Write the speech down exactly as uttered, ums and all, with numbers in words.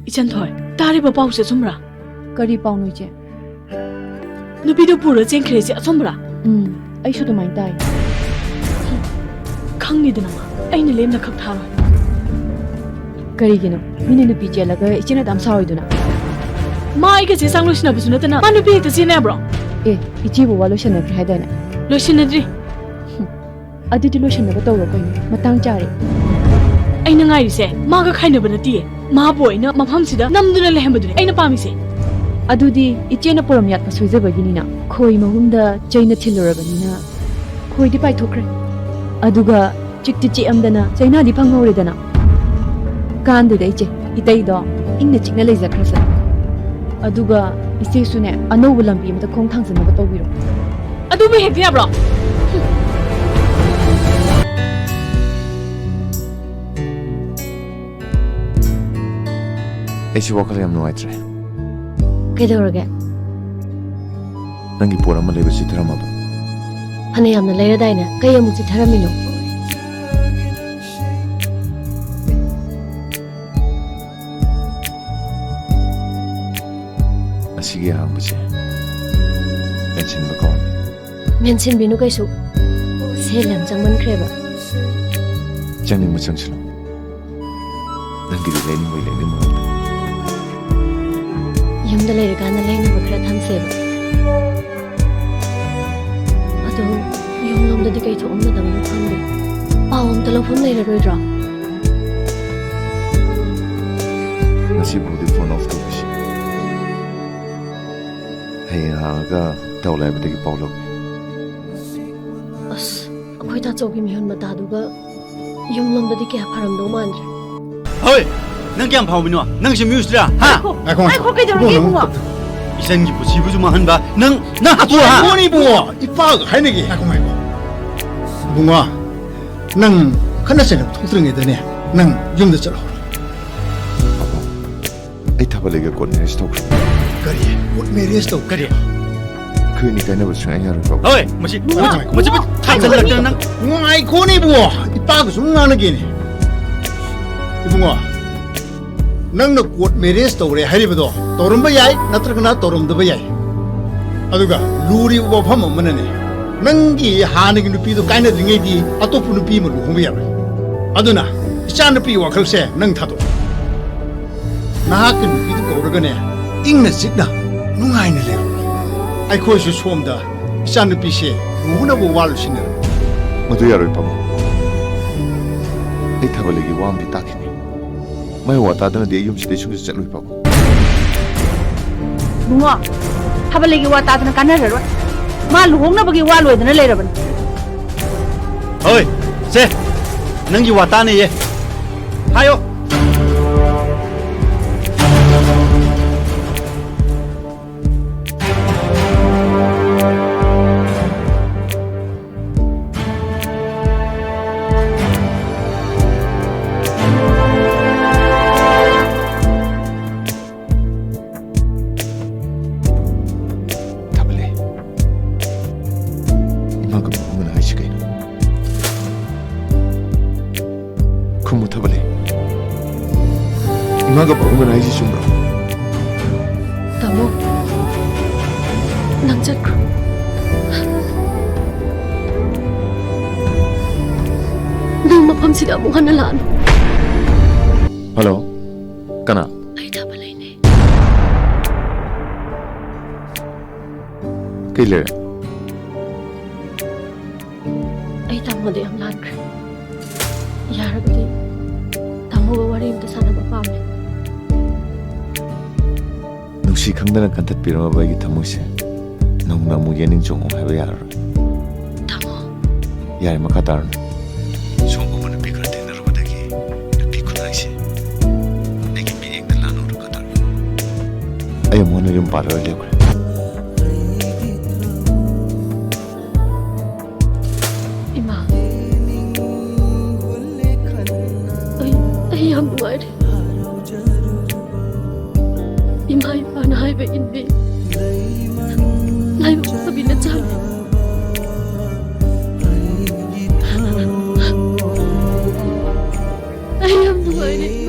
ꯏꯆꯟꯊꯣꯏ, ꯇꯥꯔꯤꯕ ꯄꯥꯎꯁꯦ ꯑꯆꯨꯝꯕ꯭ꯔꯥ? ꯀꯔꯤ ꯄꯥꯎꯅꯣ, ꯏꯆꯦ? ꯅꯨꯄꯤꯗꯣ ꯄꯨꯔ ꯆꯦꯟꯈ꯭ꯔꯦꯁꯦ ꯑꯆꯨꯝꯕ꯭ꯔꯥ? ꯎꯝ, ꯑꯩꯁꯨ ꯑꯗꯨꯃꯥꯏꯅ ꯇꯥꯏ꯫ ꯈꯪꯅꯤꯗꯅ ꯃꯥ, ꯑꯩꯅ ꯂꯦꯝꯅ ꯈꯛ ꯊꯥꯔꯣꯏ꯫ ꯀꯔꯤꯒꯤꯅꯣ? ꯃꯤꯅ ꯅꯨꯄꯤ ꯆꯦꯜꯂꯒ ꯏꯆꯦꯅ ꯑꯗꯨꯝ ꯁꯥꯎꯔꯤꯗꯨꯅ? ꯃꯥ ꯑꯩꯒ ꯆꯦ ꯆꯥꯡ ꯂꯣꯏꯁꯤꯟꯅꯕꯁꯨ ꯅꯠꯇꯅ ꯃꯥ ꯅꯨꯄꯤ ꯍꯦꯛꯇ ꯆꯦꯟꯅꯕ꯭ꯔꯣ? ꯑꯦ, ꯏꯆꯦꯕꯨ ꯋꯥ ꯂꯣꯏꯁꯟꯅꯈ꯭ꯔꯦ ꯍꯥꯏꯗꯥꯏꯅꯦ? ꯂꯣꯏꯁꯤꯟꯅꯗ꯭ꯔꯤ꯫ ꯍꯨꯝ, ꯑꯗꯨꯗꯤ ꯂꯣꯏꯁꯤꯟꯅꯕ ꯇꯧꯔꯣ ꯀꯩꯅꯣ, ꯃꯇꯥꯡ ꯆꯥꯔꯦ꯫ ꯑꯩꯅ ꯉꯥꯏꯔꯤꯁꯦ ꯃꯥꯒ ꯈꯥꯏꯅꯕ ꯅꯠꯇꯤꯌꯦ, ꯃꯥꯕꯨ ꯑꯩꯅ ꯃꯐꯝꯁꯤꯗ ꯅꯝꯗꯨꯅ ꯂꯩꯍꯟꯕꯗꯨꯅꯦ ꯑꯩꯅ ꯄꯥꯝꯃꯤꯁꯦ꯫ ꯑꯗꯨꯗꯤ ꯏꯆꯦꯅ ꯄꯣꯔꯝ ꯌꯥꯠꯄ ꯁꯣꯏꯖꯕꯒꯤꯅꯤꯅ, ꯈꯣꯏ ꯃꯍꯨꯝꯗ ꯆꯩꯅ ꯊꯤꯜꯂꯨꯔꯕꯅꯤꯅ ꯈꯣꯏꯗꯤ ꯄꯥꯏꯊꯣꯛꯈ꯭ꯔꯦ꯫ ꯑꯗꯨꯒ ꯆꯤꯛꯇꯤ ꯆꯤꯛꯑꯝꯗꯅ ꯆꯩꯅꯥꯗꯤ ꯐꯪꯍꯧꯔꯦꯗꯅ꯫ ꯀꯥꯟꯗꯦꯗ ꯏꯆꯦ, ꯏꯇꯩꯗꯣ ꯏꯪꯅ ꯆꯤꯛꯅ ꯂꯩꯖꯈ꯭ꯔꯁꯅꯨ꯫ ꯑꯗꯨꯒ ꯏꯆꯦꯁꯨꯅꯦ, ꯑꯅꯧꯕ ꯂꯝꯕꯤ ꯑꯃꯗ ꯈꯣꯡ ꯊꯥꯡꯖꯤꯟꯅꯕ ꯇꯧꯕꯤꯔꯣ꯫ ꯑꯗꯨꯕꯨ ꯍꯦꯛꯇ ꯌꯥꯕ꯭ꯔꯣ? ꯑꯩꯁꯨ ꯋꯥꯈꯜ ꯌꯥꯝ ꯅꯨꯡꯉꯥꯏꯇ꯭ꯔꯦ꯫ ꯀꯩꯗꯧꯔꯒꯦ? ꯅꯪꯒꯤ ꯄꯣꯠ ꯑꯃ ꯂꯩꯕ ꯆꯤꯠꯊꯔꯝꯃꯕ? ꯐꯅ ꯌꯥꯝꯅ ꯂꯩꯔꯗꯥꯏꯅꯦ? ꯀꯩ ꯑꯃꯨꯛ ꯆꯤꯠꯊꯔꯝꯃꯤꯅꯣ? ꯑꯁꯤꯒꯤ ꯑꯍꯥꯡꯕꯁꯦ ꯃꯦꯟꯁꯤꯟꯕ ꯀꯧꯔꯝꯃꯤ꯫ ꯃꯦꯟꯁꯤꯟꯕꯤꯅꯨ ꯀꯩꯁꯨ꯫ ꯁꯦꯜ ꯌꯥꯝ ꯆꯪꯃꯟꯈ꯭ꯔꯦꯕ꯫ ꯆꯪꯅꯤꯡꯕ ꯆꯪꯁꯤꯜꯂꯨ꯫ ꯅꯪꯒꯤꯗꯤ ꯂꯩꯅꯤꯡꯕꯩ ꯂꯩꯅꯤꯡꯕ ꯉꯥꯛꯇ꯫ ꯌꯨꯝꯗ ꯂꯩꯔꯀꯥꯟꯗ ꯂꯩꯅꯕ ꯈꯔ ꯊꯝꯁꯦꯕ꯫ ꯑꯗꯣ ꯌꯨꯝꯂꯣꯝꯗꯗꯤ ꯀꯩ ꯊꯣꯛꯑꯝꯒꯗꯕꯅꯣ ꯈꯪꯗꯦ꯫ ꯄꯥꯎ ꯑꯝꯇ ꯂꯧꯐꯝ ꯂꯩꯔꯔꯣꯏꯗ꯭ꯔꯣ? ꯉꯁꯤꯐꯥꯎꯗꯤ ꯐꯣꯟ ꯑꯣꯐ ꯇꯧꯕꯤꯁꯤ꯫ ꯍꯌꯦꯡ ꯍꯥꯡꯉꯒ ꯏꯇꯥꯎ ꯂꯥꯏꯕꯗꯒꯤ ꯄꯥꯎ ꯂꯧꯒꯦ꯫ ꯑꯁ, ꯑꯩꯈꯣꯏ ꯇꯥꯆꯧꯒꯤ ꯃꯤꯍꯨꯟ ꯃꯇꯥꯗꯨꯒ ꯌꯨꯝꯂꯣꯝꯗꯗꯤ ꯀꯌꯥ ꯐꯔꯝꯗꯧ ꯃꯥꯟꯗ꯭ꯔꯦ꯫ ꯍꯣꯏ, ꯅꯪ ꯀꯌꯥꯝ ꯐꯥꯎꯕꯤꯅꯣ? ꯅꯪꯁꯦ ꯃꯤꯑꯣꯏꯁꯤꯔꯥ? ꯍꯥ? ꯉꯥꯏꯈꯣ, ꯉꯥꯏꯈꯣ, ꯉꯥꯏꯈꯣ, ꯀꯩꯗꯧꯔꯒꯦ, ꯏꯕꯨꯡꯉꯣ? ꯏꯕꯨꯡꯉꯣ? ꯏꯆꯟꯒꯤ ꯄꯨꯟꯁꯤꯕꯨꯁꯨ ꯃꯥꯡꯍꯟꯕ ꯅꯪ, ꯅꯪ ꯍꯥꯠꯇꯣꯛꯑꯣ, ꯍꯥ? ꯏꯕꯨꯡꯉꯣꯅꯦ, ꯏꯕꯨꯡꯉꯣ, ꯏꯄꯥꯒ ꯍꯥꯏꯅꯒꯦ꯫ ꯉꯥꯏꯈꯣ, ꯉꯥꯏꯈꯣ꯫ ꯏꯕꯨꯡꯉꯣ, ꯅꯪ ꯈꯠꯅ ꯆꯩꯅꯕ ꯊꯣꯛꯇ꯭ꯔꯤꯉꯩꯗꯅꯦ, ꯅꯪ ꯌꯨꯝꯗ ꯆꯠꯂꯣ꯫ ꯑꯩ ꯊꯕꯛ ꯂꯩꯒ ꯀꯣꯔꯠ ꯃꯦꯔꯦꯖ ꯇꯧꯈ꯭ꯔꯦ꯫ ꯀꯔꯤ? ꯀꯣꯔꯠ ꯃꯦꯔꯦꯖ ꯇꯧ? ꯀꯔꯤ? ꯑꯩꯈꯣꯏ ꯑꯅꯤ ꯀꯥꯏꯅꯕ ꯁꯨꯡꯌꯥ ꯌꯥꯔꯣꯏ, ꯕꯥꯕꯨ꯫ ꯍꯣꯏ, ꯃꯁꯤ, ꯏꯕꯨꯡꯉꯣ, ꯃꯁꯤ ꯊꯥꯖꯤꯜꯂꯛꯇꯅ ꯅꯪ꯫ ꯉꯥꯏꯈꯣꯅꯦ ꯏꯕꯨꯡꯉꯣ, ꯏꯄꯥꯒꯁꯨ ꯉꯥꯡꯅꯒꯦꯅꯦ꯫ ꯏꯕꯨꯡꯉꯣ, ꯅꯪꯅ ꯀꯣꯔꯠ ꯃꯦꯔꯦꯖ ꯇꯧꯔꯦ ꯍꯥꯏꯔꯤꯕꯗꯣ ꯇꯧꯔꯝꯕ ꯌꯥꯏ, ꯅꯠꯇ꯭ꯔꯒꯅ ꯇꯧꯔꯝꯗꯕ ꯌꯥꯏ꯫ ꯑꯗꯨꯒ ꯂꯨꯔꯤꯕ ꯋꯥꯐꯝ ꯑꯃꯅꯅꯦ, ꯅꯪꯒꯤ ꯍꯥꯟꯅꯒꯤ ꯅꯨꯄꯤꯗꯣ ꯀꯥꯏꯅꯗ꯭ꯔꯤꯉꯩꯗꯤ ꯑꯇꯣꯞꯄ ꯅꯨꯄꯤ ꯑꯃ ꯂꯨꯍꯣꯡꯕ ꯌꯥꯔꯣꯏ꯫ ꯑꯗꯨꯅ ꯏꯆꯥꯅꯨꯄꯤꯒꯤ ꯋꯥꯈꯜꯁꯦ ꯅꯪ ꯊꯥꯗꯣꯛꯑꯣ꯫ ꯅꯍꯥꯛꯀꯤ ꯅꯨꯄꯤꯗꯨ ꯀꯧꯔꯒꯅꯦ, ꯏꯪꯅ ꯆꯤꯛꯅ ꯅꯨꯡꯉꯥꯏꯅ ꯂꯩꯔꯣ꯫ ꯑꯩꯈꯣꯏꯁꯨ ꯁꯣꯝꯗ ꯏꯆꯥꯅꯨꯄꯤꯁꯦ ꯂꯨꯍꯣꯡꯅꯕ ꯋꯥ ꯂꯣꯏꯁꯤꯟꯅꯔꯦ꯫ ꯃꯗꯨ ꯌꯥꯔꯣꯏ, ꯄꯥꯕꯨꯡ꯫ ꯑꯩ ꯊꯥꯕꯜꯂꯩꯒꯤ ꯋꯥ ꯑꯃꯗꯤ ꯇꯥꯈꯤꯅꯤ꯫ ꯃꯥꯏ ꯋꯥ ꯇꯥꯗꯅꯗꯤ ꯑꯩ ꯌꯨꯝꯁꯤꯗꯩ ꯁꯨꯡꯆꯠ ꯆꯠꯂꯣꯏ, ꯄꯥꯕꯨꯡ꯫ ꯏꯕꯨꯡꯉꯣ, ꯊꯥꯕꯜꯂꯩꯒꯤ ꯋꯥ ꯇꯥꯗꯅ ꯀꯥꯟꯅꯔꯔꯣꯏ꯫ ꯃꯥ ꯂꯨꯍꯣꯡꯅꯕꯒꯤ ꯋꯥ ꯂꯣꯏꯗꯅ ꯂꯩꯔꯕꯅꯤ꯫ ꯍꯣꯏ, ꯁꯦ, ꯅꯪꯒꯤ ꯋꯥ ꯇꯥꯅꯤꯌꯦ꯫ ꯍꯥꯏꯌꯣ꯫ ꯊꯥꯕꯜꯂꯩ, ꯏꯃꯥꯒ ꯄꯥꯕꯨꯡꯅ ꯍꯥꯏꯁꯤ ꯀꯩꯅꯣ? ꯈꯨꯝꯃꯨ, ꯊꯥꯕꯜꯂꯩ꯫ ꯏꯃꯥꯒ ꯄꯥꯕꯨꯡꯒꯅ ꯍꯥꯏꯁꯤ ꯆꯨꯝꯕ꯭ꯔꯣ? ꯇꯥꯃꯣ, ꯅꯪ ꯆꯠꯈ꯭ꯔꯣ꯫ ꯅꯪ ꯃꯐꯝꯁꯤꯗ ꯑꯃꯨꯛ ꯍꯟꯅ ꯂꯥꯛꯑꯅꯨ꯫ ꯍꯜꯂꯣ, ꯀꯅꯥ? ꯑꯩ ꯊꯥꯕꯜꯂꯩꯅꯦ꯫ ꯀꯩ ꯂꯩꯔꯦ? ꯑꯩ ꯇꯥꯃꯣꯗ ꯌꯥꯝ ꯂꯥꯟꯈ꯭ꯔꯦ꯫ ꯌꯥꯔꯒꯗꯤ ꯇꯥꯃꯣꯒ ꯋꯥꯔꯤ ꯑꯝꯇ ꯁꯥꯟꯅꯕ ꯄꯥꯝꯃꯦ꯫ ꯅꯨꯡꯁꯤ ꯈꯪꯗꯅ ꯀꯟꯊꯠꯄꯤꯔꯝꯃꯕ ꯑꯩꯒꯤ ꯊꯃꯣꯏꯁꯦ ꯅꯧꯅ ꯑꯃꯨꯛ ꯌꯦꯅꯤꯡ ꯆꯣꯡꯉꯨ ꯍꯥꯏꯕ ꯌꯥꯔꯔꯣꯏ꯫ ꯇꯥꯃꯣ꯫ ꯌꯥꯔꯦ, ꯃꯈꯥ ꯇꯥꯔꯅꯨ꯫ ꯁꯣꯝꯒꯨꯝꯕ ꯅꯨꯄꯤ ꯈꯔ ꯊꯦꯡꯅꯔꯨꯕꯗꯒꯤ ꯅꯨꯄꯤ ꯈꯨꯟꯅꯥꯏꯁꯦ ꯑꯩꯒꯤ ꯃꯤꯠꯌꯦꯡꯗ ꯂꯥꯟꯅ ꯎꯔꯛꯀꯗꯧꯔꯦ꯫ ꯑꯩ ꯑꯃꯨꯛ ꯍꯟꯅ ꯌꯨꯝ ꯄꯥꯜꯂꯔꯣꯏ ꯂꯦꯞꯈ꯭ꯔꯦ꯫ ꯏꯃꯥ, ꯑꯩ, ꯑꯩ ꯌꯥꯝ ꯅꯨꯡꯉꯥꯏꯔꯦ꯫ ꯏꯃꯥ ꯏꯄꯥꯅ ꯍꯥꯏꯕ ꯏꯟꯕꯤ ꯂꯥꯏꯕꯛ ꯐꯕꯤ ꯅꯆꯥꯅꯤ꯫ ꯑꯩ ꯌꯥꯝ ꯅꯨꯡꯉꯥꯏꯔꯦ꯫